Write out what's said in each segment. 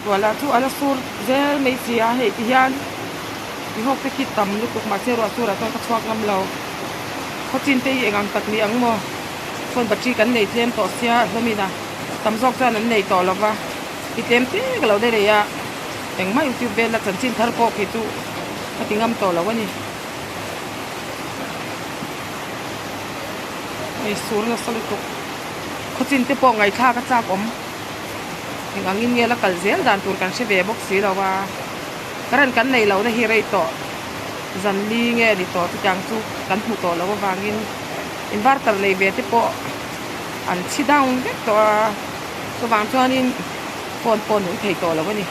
Ruah lah chu a la sur zel mai si a, hei ti hian tihawk te khi tam lutuk mahse ruah surah chuan ka chhuak ngam lo. Khawchin te hi eng ang tak ni ang maw? Phone battery kan nei tlem tawh sia hlawmin a tam zawk chuan an nei tawh lo va, ti tlem te ka lo daih leh a, engmah youtube vel a chanchin thar pawh khi chu ka ti ngam tawh lo a ni. Hei sur nasa lutuk khawchin te pawh ngaihthlak a chak awm. Eng angin nge la kal zel dan tur kan hre ve bawk si lo a, current kan nei lohna hi rei tawh zan li nge ni tawh chutiang chu kan hmu tawh loh avangin inverter nei ve te pawh an chhi down vek tawh a, chuvang chuanin phone pawh nung thei tawh lo a ni.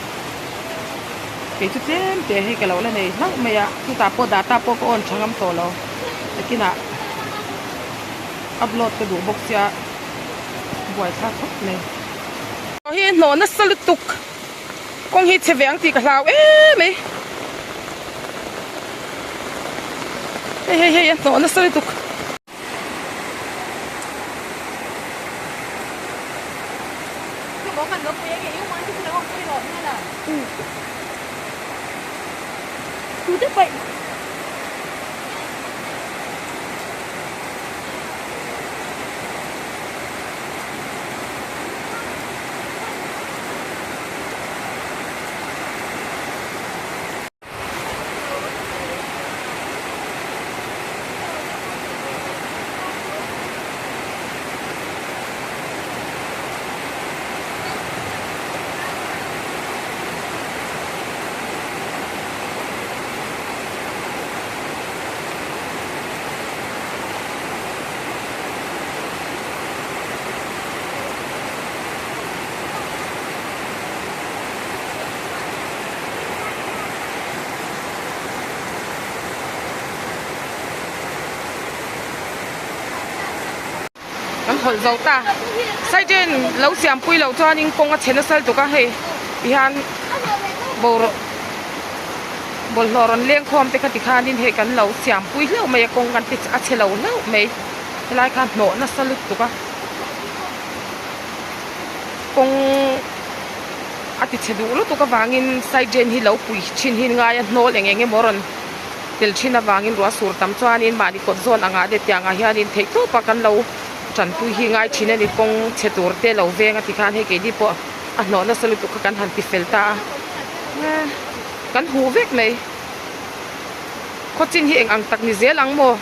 Kei chu tlem te hei ka lo la nei hlauh mai a, chutah pawh data pawh ka on tha ngam tawh lo, nakinah upload ka duh bawk sia. buai thlak khawp mai. Hi hnawh nasa lutuk kawng hi chhe ve ang tih ka hlau em mai hei hei hei a hnawh nasa lutuk. Kan hawlh zo ta side in lo siam pui loh chuanin kawng a chhe nasa lutuk a hei tihian bawrh bawlhhlawh rawn leng khawm te kha tikhanin hei kan lo siam pui hleuh mai a kawng kan ti a chhe lo hleuh mai helai kha hnawh nasa lutuk a kawng a ti chhe duh lutuk avangin side drain hi lo pui thin hi ngai a hnawl eng eng emaw rawn tel thin avangin ruah sur tam chuanin mahni kawt zawn angah te tiangah hianin theih tawpa kan lo tanpui hi ngai thin a ni kawng chhe tur te lo veng a tikhan hei keini pawh a hnawh nasa lutuk kha kan han ti fel ta a kan huh vek mai khawchin hi eng ang tak ni zel ang maw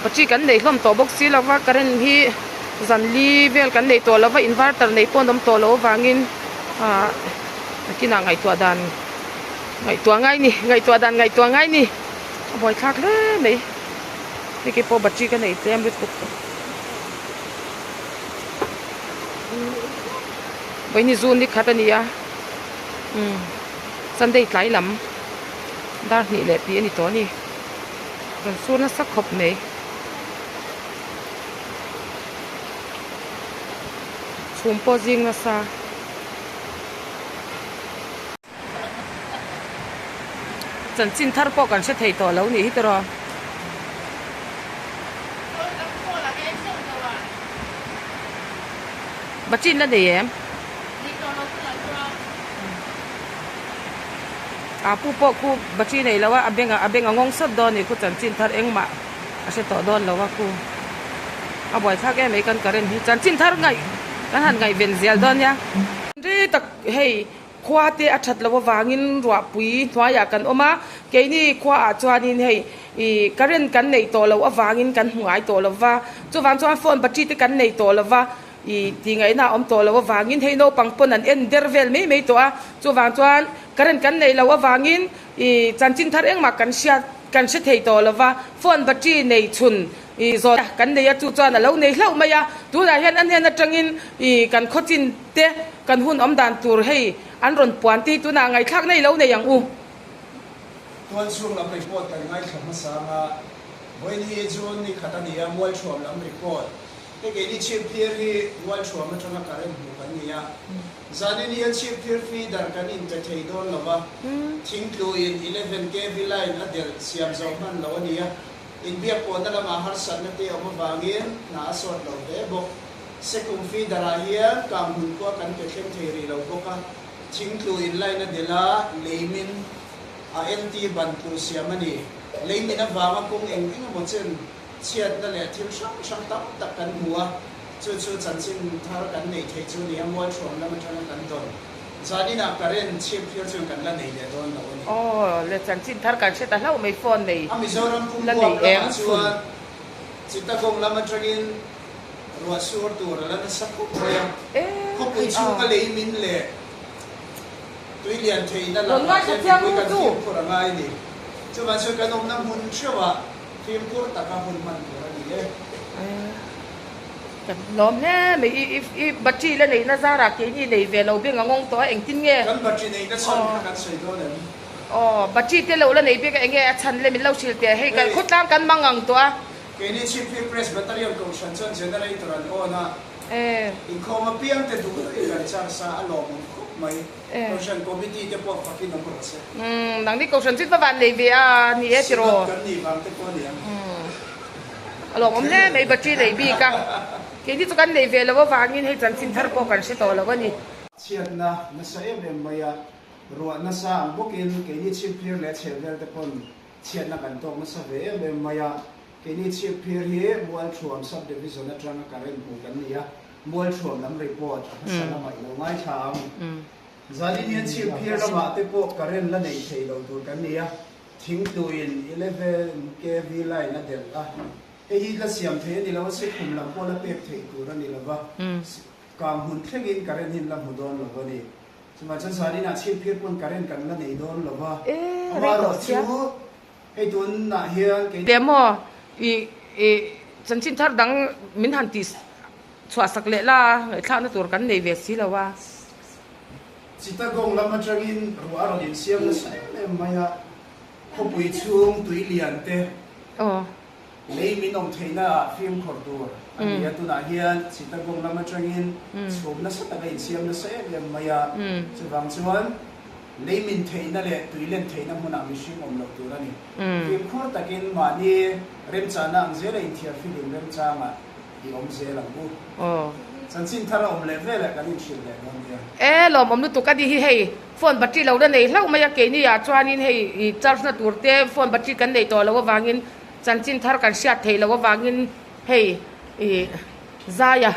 battery kan nei hlawm tawh bawk si lova current hi zan li vel kan nei tawh lova inverter nei pawh an awm tawh loh avangin ah nakinah ngaihtuah dan ngaihtuah ngai ni ngaihtuah dan ngaihtuah ngai ni a buaithlak hle mai hei ke pawh battery ka nei tlem lutuk vawiin hi zun ni khat a ni a umm sunday tlai lam dar hnih leh tih a ni tawh a ni. Rawn sur nasa khawp mai. Chhum pawh zing nasa. Chanchin thar pawh kan hre thei tawh lo nih hi tiraw. Bachin la nei em? A pu pawh khu battery nei lo a a beng a beng a ngawng sawt dawn a ni khu chanchin thar engmah a hre tawh dawn lo a khu a buaithlak em mai kan current hi chanchin thar ngaih kan han ngaihven zel dawn nia. Ri tak hei khua te a that loh avangin ruahpui hnuaiah kan awm a keini khuaah chuanin hei ih current kan neih tawh loh avangin kan hmu ngai tawh lo va chuvang chuan phone battery te kan nei tawh lo va. I tih ngaihna a awm tawh loh avangin hei naupang pawn an en der vel mai mai tawh a, chuvang chuan current kan neih loh avangin i chanchin thar engmah kan hriat kan hre thei tawh lo va, phone battery nei chhun i zawt kan nei a chu chuan a lo nei hlauh mai a, tunah hian a hnen atangin i kan khawchin te kan hun awm dan tur hei an rawn puan te hi tunah ngaihthlak nei lo nei ang u. Tualchhung lam report kan ngaithla hmasa anga vawiin hi June ni khat a ni a, Mualthuam lam report Hei keini chhipphir hi Mualthuam atanga current hmuh kan ni a, zanin hian chhipphir feeder kan inpe thei dawn lo va, thingtluin 11 kv line a delh siam zawh hman lo a ni a, inbiak pawhna lamah harsatna te awm avangin hna a sawt lo hle bawk. Sekum feeder ah hian kang hmun khua kan pe thleng thei rih lo bawk a. Thingtlu in line a delh a, leimin a LT ban tlu siam a ni. Leimin avanga kawng eng eng emaw chen chhiatna leh thil hrang hrang tam tak kan hmu a, chu chu chanchin thar kan neih theih chu a ni a, Mualthuam lam atanga kan dawn zaninah current chhip phir chuan kan la nei leh dawn lo a ni. Aw le chanchin thar kan hre ta hlauh mai phone nei A Mizoram la nei pumpuak eng lamah chhun. chuan Chittagong lam atangin ruah sur tur a la nasa khawp mai a, khawpui chhunga lei min leh tui lian theihna lakah hian mipui kan fimkhur a ngai a ni. Chuvang chuan kan awmna hmun theuhah fimkhur taka hun hman tur a ni e. Kan lawm hle mai, i i battery la neihna zarah keini nei ve lo beng a ngawng tawh a, engtin nge? Kan battery neihna chhan kha kan sawi dawn em? Aw, battery te lo la nei bik a, enge a chhan le min lo hrilh teh, hei kan khawtlang kan mang ang tawh a. Keini Chhipphir Presbyterian Kohhran chuan generator an on a, inkhawm apiang te duh duhin kan charge a, a lawmawm khawp mai. Kohhran committee te pawh fakin awm rawh se. Umm, nangni Kohhran chu va van nei ve a ni e tiraw? Synod kan nih vang te pawh a ni ang. Umm, a lawmawm hle mai battery nei bik a, keini chu kan nei ve lo avangin hei chanchin thar pawh kan hre tawh lo a ni. Chhiatna nasa em em mai a, ruah nasa ang bawkin keini Chhipphir leh chhehvel te pawn Chhiatna kan tawk nasa ve em em mai a, keini Chhipphir hi Mualthuam Sub Division atanga current hmu kan ni a, Mualthuam lam report a hmasa lamah i lo ngaithla ang. Zanin hian Chhipphir lamah te pawh current la nei thei lo tur kan ni a, thingtluin 11 KV line a delh a, hei hi la siam thei a ni lo a, Sikhum lam pawh la pek theih tur a ni lo va, kang hmun thlengin current hi an la hmu dawn lo a ni. Chuvang chuan zaninah chhipphir pawn current kan la nei dawn lo va, amaherawh chu hei tunah hian kei. Leh maw i i chanchin thar dang min han tih chhuah sak leh la ngaihthlakna tur kan nei ve si lo a. Chittagong lam atangin ruah a rawn insiam nasa em em mai a, khawpui chhung tui lian te. Lei min awm theihna ah fimkhawr tur a ni a, tunah hian Chittagong lam atangin chhum nasa tak a insiam nasa em em mai a, chuvang chuan lei min theihna leh tui len theihna hmunah mihring awm loh tur a ni. Fimkhur takin mahni remchahna ang zela inthiar filim remchangah i awm zel ang u. Chanchin thar a awm leh veleh kan inhrilh leh dawn nia. E, lawmawm lutuk a ni hi hei, phone battery lo la nei hlauh mai a, keini ah chuanin hei i charge na tur te phone battery kan nei tawh loh avangin Chanchin thar kan hriat theih loh avangin hei ih zaia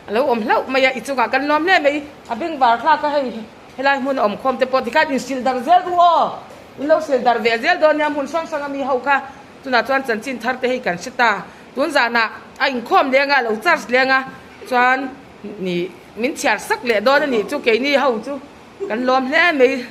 a lo awm hlauh mai a, i chungah kan lawm hle mai. A bengvar thlak a hei helai hmun a awm khawm te pawh tikhan insil darh zel ru aw, in lo sil darh ve zel dawn nia hmun hrang hrang a mi ho kha tunah chuan chanchin thar te hei kan hre ta. Tun zanah a inkhawm leng a, a lo charge leng a chuan nih min chhiar sak leh dawn a nih chu keini ho chu kan lawm hle mai.